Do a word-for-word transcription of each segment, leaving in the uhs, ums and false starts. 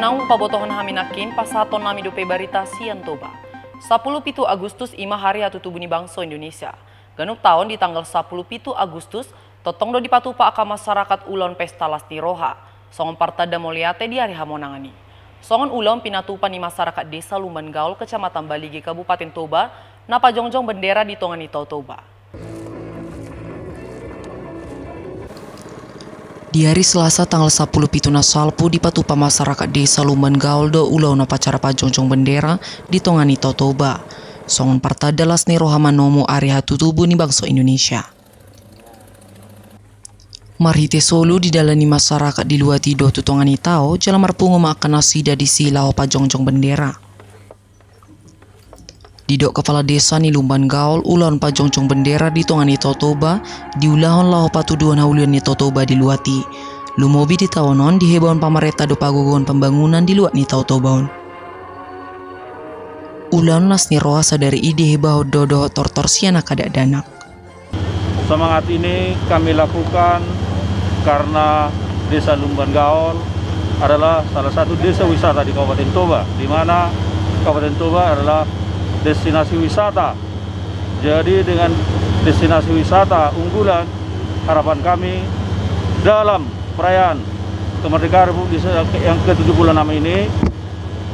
Naung pabotohon hami nangkin, pasahaton nami dope barita sian Toba. Sapuluh pitu Agustus i ma hari hatutubu ni bangso Indonesia. Ganup taon di tanggal sapuluh pitu Agustus, tongtong do dipatupa angka masarakat ulaon pesta las ni roha, songon partanda mauliate di ari hamonangan i. Songon ulaon pinatupa ni masarakat Desa Lumban Gaol, Kecamatan Balige, Kabupaten Toba, na pajongjong bendera di tonga ni Tao Toba. Di ari Selasa tanggal sapuluh pitu na salpu, dipatupa masarakat Desa Lumban Gaol do ulaon upacara pajongjong bendera di tonga ni Tao Toba, songon partanda las ni roha manomu ari hatutubu ni bangso Indonesia. Marhite solu, didalani masarakat di luat i dohot tu tonga ni tao, jala marpungu ma angka nasida disi laho pajongjong bendera. Didok kepala desa ni Lumban Gaol, ulaon pajongjong bendera di tonga ni Tao Toba diulahon laho patuduhon haulion ni Tao Toba di luat i. Lumobi di taon on, dihebahon pamarenta do pagogohon pembangunan di luat ni Tao Toba on. Ulaon las ni roha sadari i dihebahon do dohot tortor sian angka dakdanak. Semangat ini kami lakukan karena Desa Lumban Gaol adalah salah satu desa wisata di Kabupaten Toba, di mana Kabupaten Toba adalah destinasi wisata. Jadi, dengan destinasi wisata unggulan, harapan kami dalam perayaan kemerdekaan Republik Indonesia yang ke tujuh puluh enam ini,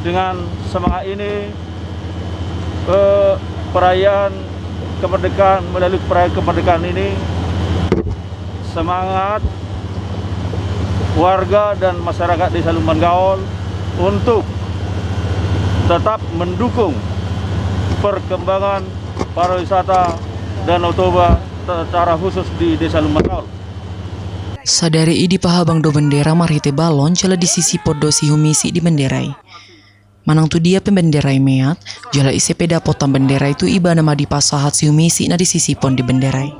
dengan semangat ini, eh, perayaan kemerdekaan, melalui perayaan kemerdekaan ini, semangat warga dan masyarakat Desa Lumban Gaol untuk tetap mendukung perkembangan pariwisata Danau Toba, secara khusus di Desa Lumban Gaol. Sadari i dipahabang do bendera marhite balon, jala disisipon do sihumisik di bendera i. Manang tu dia pe bendera i meat, jala ise pe dapotan bendera i, tu ibana ma dipasahat sihumisik na disisipon di bendera i.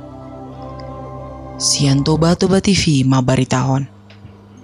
Sian Toba, Toba T V mabaritahon.